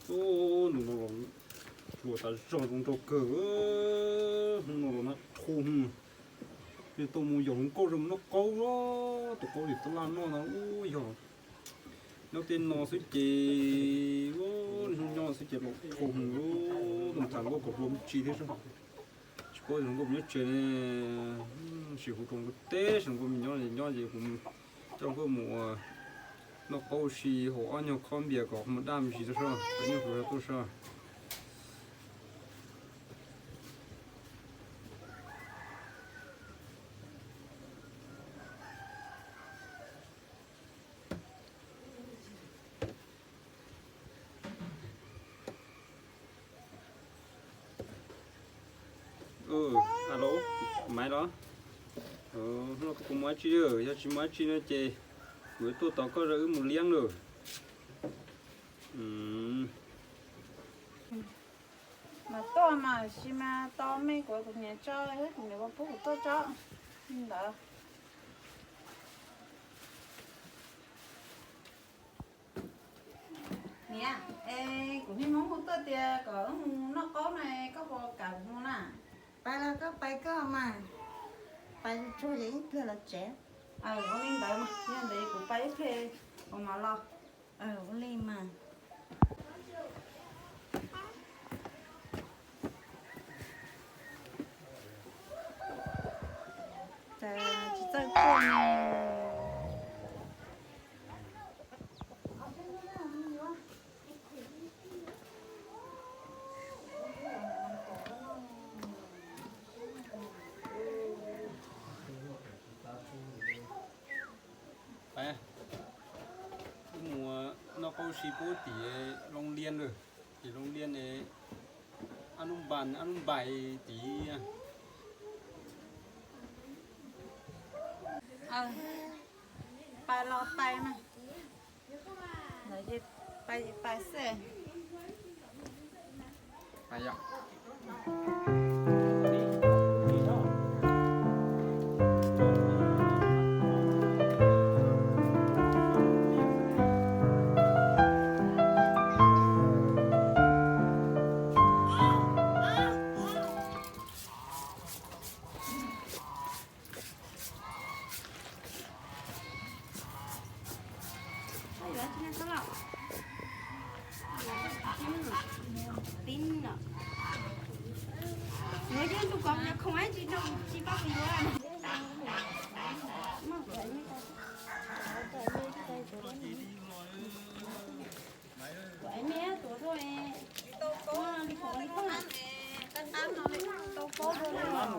Ub, ntu no los hluas tas zog zoo nraug kawg, hnub no los nag dhau, tuaj mus yog hluas nkauj zoo noj qaub, tus qaub tim tab laj noj no ub yog nyob tej no xwb ces, hnub nyob xwb ces los dhau, tus tham nkauj kom hluas me ntsis thiab, tsis paub hluas nkauj nyob tsev ne, sim hu rau nkauj teb, hluas nkauj nyob nyob ces kuv coj nkauj mus noj qaub si, haus ob nyuag khob npias kom mus daj me ntsis tau soj, kom nyuag hluas tuaj soj. Alo, Maiv los? Hnub no koj puas mus dab tsi? Yog tsis mus dab tsi no ces kuv tuaj tos koj wb mus liab lawm. Mas tuaj mas sis mas tau me kuv, kuv niam tso, kuv niam pub kuv tuaj tso li ntawd. Niam, es kuv niag hmoob hu tuaj tias kom wb mus noj qaub na, koj puas kam kuv mus na? Pais los koj pais koj mas, pais tsuag ces ib pliag los tsev. Ua li ntawd mas, yog ntawd kuv pais ib pliag kuv mam los. Ua li mas. Cas tsis txawj tuaj ne? Wb mus noj qaub si pub tim Loo Lian lawm, tim Loo Lian ne, ab lub npais, ab lub npais tim. Pais los pais mas, pais pais xwb.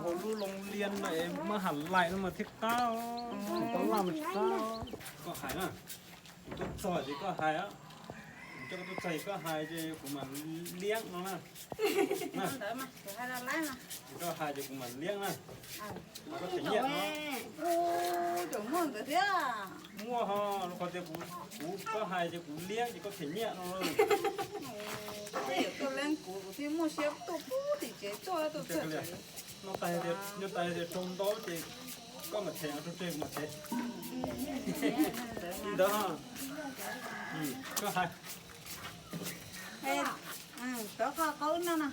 Mus hauv lub Loo Lian no es maj ham lais no mas thiaj qab, tab laj mas tsis qab. Koj hais na, kuv tuaj txog ces koj hais, kuv coj koj tuaj txog ces koj hais ces kuv mam liab no na. Kuv hais ces kuv mam liab na. Koj them nyiaj no. Muaj ho, rau qhov tias kuv, koj hais ces kuv liab ces koj them nyiaj no. Tej yam tuaj leej kuv, kuv thiaj muaj siab tuaj pub tim tsev tuaj tuaj txog tsev. Nyob tas tias raug ntaub ces koj mam them, raug tseg kuv mam them. Li ntawd, koj hais. Rov qab qaub no no.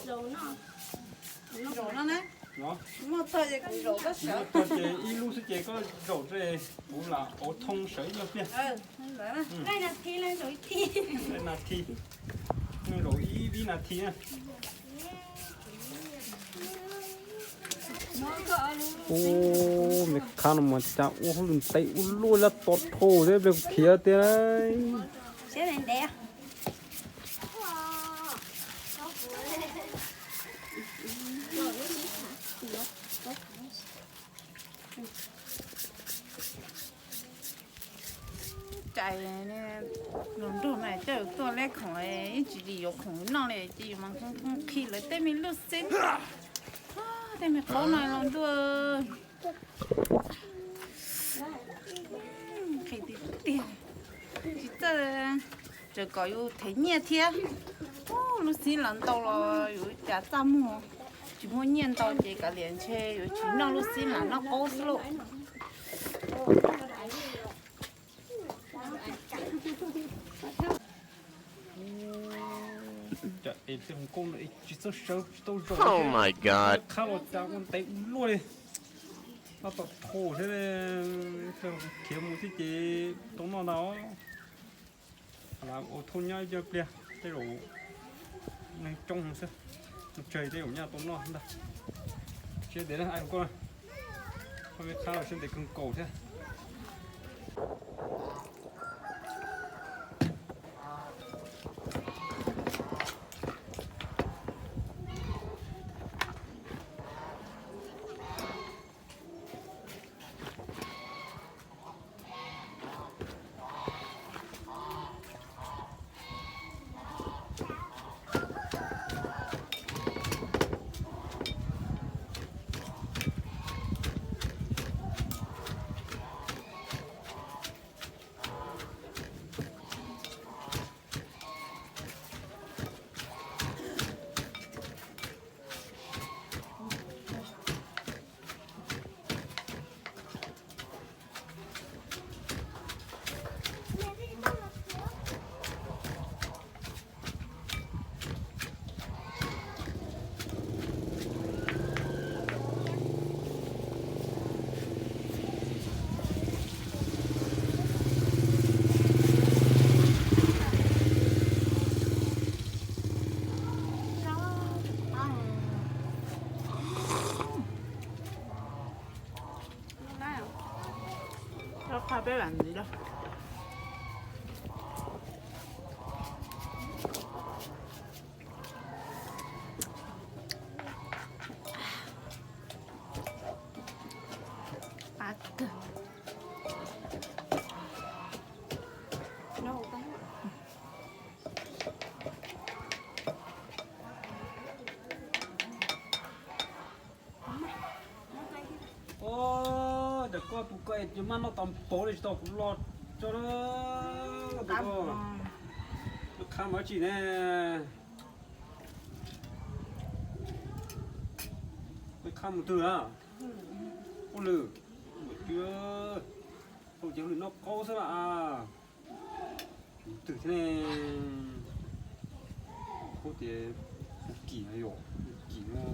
Zaum no na. Muaj txog ces kuv zaum koj sawv. Muaj txog ces ib lub xwb ces koj zaum, kuv lam pauv thoob sawv ib nyuag pliag. Nas this, zaum ib vib nas this na. Ub, me khab no mas cas ua hauj lwm ntev ua luaj lab to dhau thiab pliag kuv khiav tiag. Cais los nrog na, coj tuaj leb khoom ib tsis li yuav khoom noj li ces yus mas nqhis lawv tej me lub xib, tej me qaub no los ntuj. Nqhis tiag tiag, tsis txawj, tseem kom yus them nyiaj thiab. Lub xib los ntau los yus cas txaj muag, tsis muaj nyiaj ntau ces kav liam ntshe yuav tsis noj lub xib lam noj qaub xwb lauj. Cas es tej hluas nkauj no es tsis txawj sawv tsis tau zaum li thiab. Qhab los cas ua ntev ua luaj li. Noj tau thauj thiab, khiav mus thiab ces tau noj ntag. Ua thauj nyob ib co pliag tej zaum neeg coob xwb, tsawg tej zaum nyaj tau noj ntag. Siab ntev na, koj me qhab los siab ntev kawg nkaus thiab. Qhab peb vam ntxiv lawm. Ua cas koj tus koj es maj noj tau npaum li tsis tau kuv los tso na. Tus koj qhab mus dab tsi ne? Qhab mus twg na? Ua lwm, ua lwm noj qaub xwb las. Twg thiab ne? Koj tias kuv kim no yom, kuv kim no,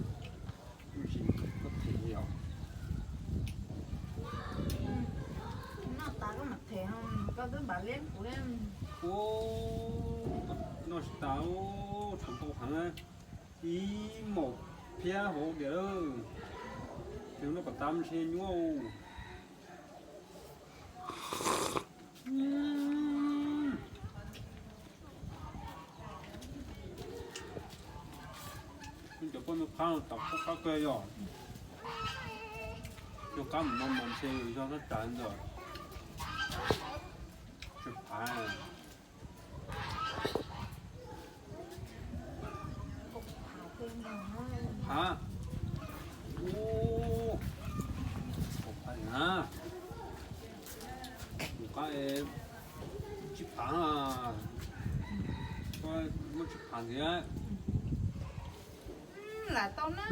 ib ntsis koj them yom. Noj tas koj mam them, koj twb npam liab kuv. Ua, noj tsis tas, tshuav ntau heev, ib maum phiab hauv tias lawm. Ces noj kom tas ntshe nyuaj. Cov poj ntxoog qhab no tas qab kawg yom. Cov qab mus no mas ntshe yog noj tas ntawd. Tsis phav. Phav. Ua, phav na. Tus qab tsis phav na. Koj muab tsis phav ntxiv. Lam tau na.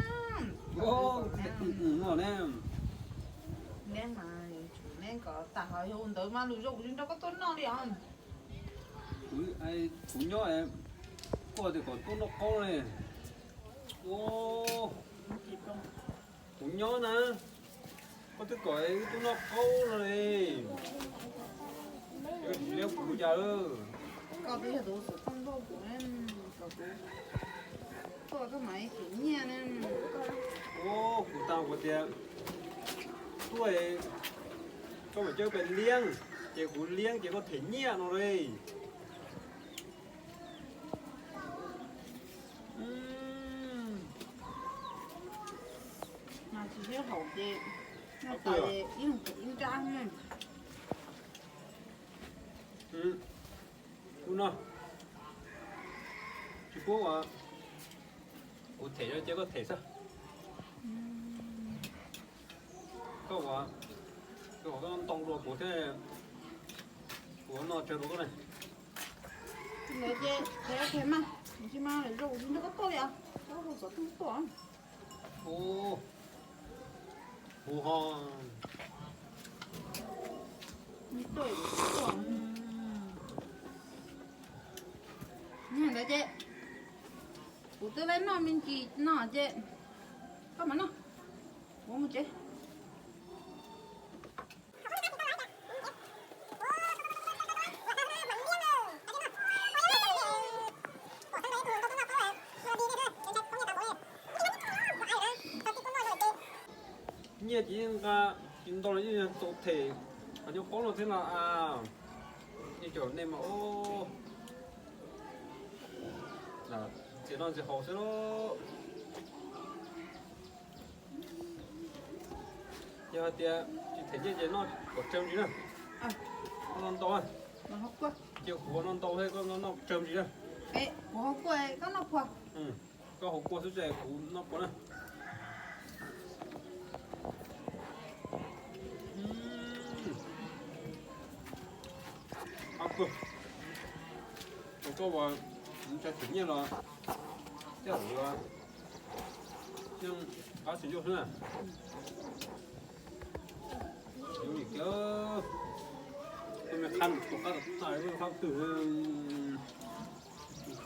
Neb mas, neb kom tas hov yog ua ntawd mas lwm zaus kuv tsis nrog koj tuaj noj li os. Kuv nyob, koj tias kom tuaj noj qaub ne. Kuv nyob na, koj twb kom wb tuaj noj qaub no ne. Yog tsis liab kuv cas lawm. Koj twb yog tus xov tooj nrauj kuv, kom kuv tuaj koj mam them nyiaj ne. Ua, kuv tas kuv tias tuaj, koj mam coj pem liab, ces kuv liab ces koj them nyiaj no li. Mas tsis sib haum ces noj tas ib leeg them ib nrab. Kuv no, tsis pub ua, kuv them no ces koj them xwb. Koj ua, koj ua koj ntoo dua kuv thiab, kuv noj tsawg dua koj ne. Ntawd ces them mas, tsis mas lwm zaus kuv tsis nrog koj tuaj li os, koj hu xov tooj tuaj. Ua, hu ho. Tuaj, tuaj. Ntawd ces Kuv twb laib noj me ntsis no ces koj mam noj, kuv mus tsev. Nyiaj ces yeej nqa tsis ntau los yeej yog txaus them qhov nyob qaub no thiab no a. Yeej cov nej mas, txiv no ntxiv haus xwb lauj. Yog hais tias tsis them nyiaj ces noj kom tsawg ntsis na. Noj ntau, cia kuv noj ntau thiab koj noj tsawg ntsis na. Koj haus kua xwb ces kuv noj puas na. Koj ua tsis them nyiaj los coj los yeej qab tsis ncauj xwb na. Nim kiag, tus me qab tus qab tas tas qab twg,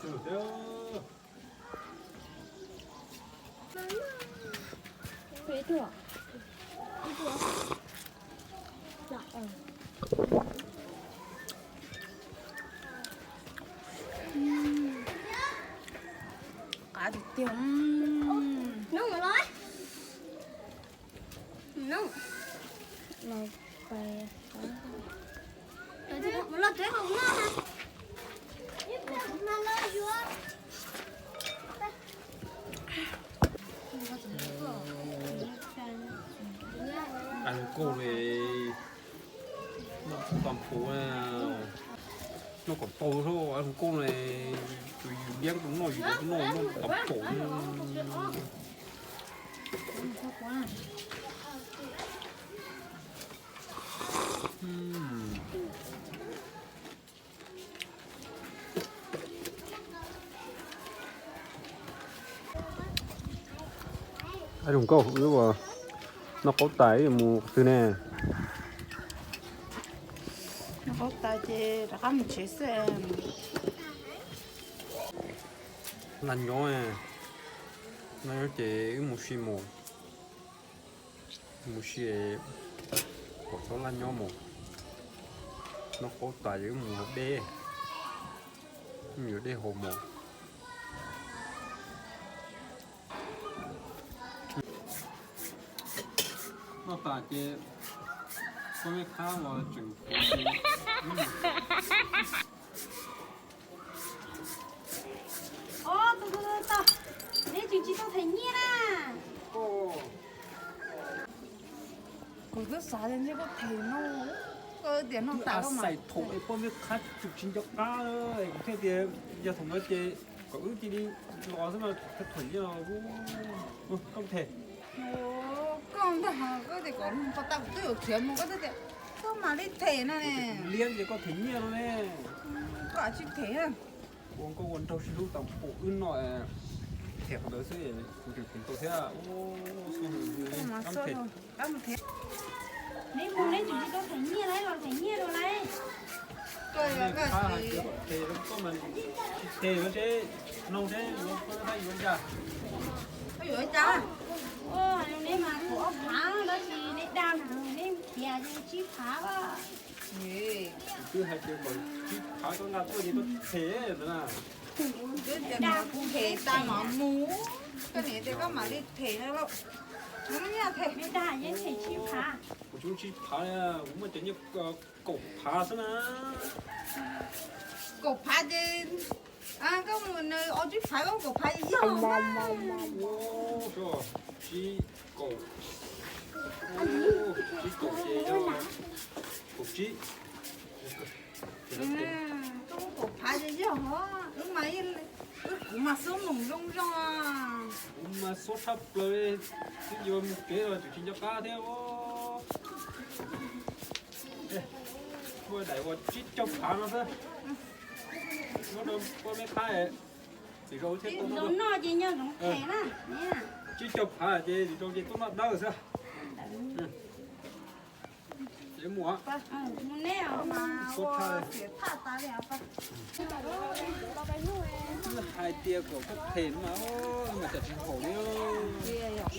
twg thiab. Qab tiag tiag. Qab hwv kauj ne, noj tag npaum, noj kom tau, qab hwv kauj ne, tus yus liab tus noj yus tus noj noj tag npaum. Qab hwv kauj, wb noj qaub tas wb yuav mus qhov twg ne? Noj qaub tas ces rov qab mus tsev xwb. Nag nyob, nag nyob ces wb mus si mus, mus si, pom txhob laj nyob mus. Noj qaub tas ces wb mus dej, mus yuav dej haus mus. Noj tas ces koj me qab los tseem. Tus tus tus, neb tseem tsis tau them nyiaj na. Kuv twb xav tias ntshe koj them no, koj tias noj tas koj mas. Xais thaum es poj me qab tseem tsis nco qab, kuv thiaj tias yog thaum no ces kom wb cia li los xwb no, them nyiaj los koj them. Koj ntag, koj tias kom pov tas kuv twb yuav khiav mus koj twb tias koj mam li them no ne. Liab ces koj them nyiaj no ne. Koj tsis them. Ua nkauj ua nraug sib hlub tau pom wb no, them qhov ntawd xwb kuv tseem them tau thiab. Neb mus neb tseem tsis tau them nyiaj lauj, los them nyiaj rau lauj. Koj yuav koj tsis them no seb, no seb yuav koj yuav cas. Koj yuav cas? Neb mas kuv ob phav tab sis neb dag neb tias tsib phav. Twb hais tias kom tsib phav koj nqa tuaj ces koj them ntawd na. Twb tias kuv them tas mam mus, koj niam tias koj mam li them no lauj. Neb dag yeej them tsib phav. Kuv tsis muaj tsib phav, kuv muaj cov nyiaj kaum phav xwb na. Kaum phav ces koj mus nws ob tsib phav, koj kaum phav ces yog. Tsib kaum, tsib kaum ces yog kaum tsib. Koj muaj kaum phav ces yog hov, wb mas, wb kuv mas xub noom zoo zoo. Kuv mas xub tshaj plaws, twb yuav mus kev los tseem tsis nco qab thiab. Muaj daim uas tsib caug phav no xwb. Muab rau poj me qab, tsis zoo thiab, zoo noj ces nyob zoo them na. Tsib caug phav ces tsis zoo ces tuaj noj dawb xwb. Mus, hais tias kom koj them mas, mas cas tsis haum li.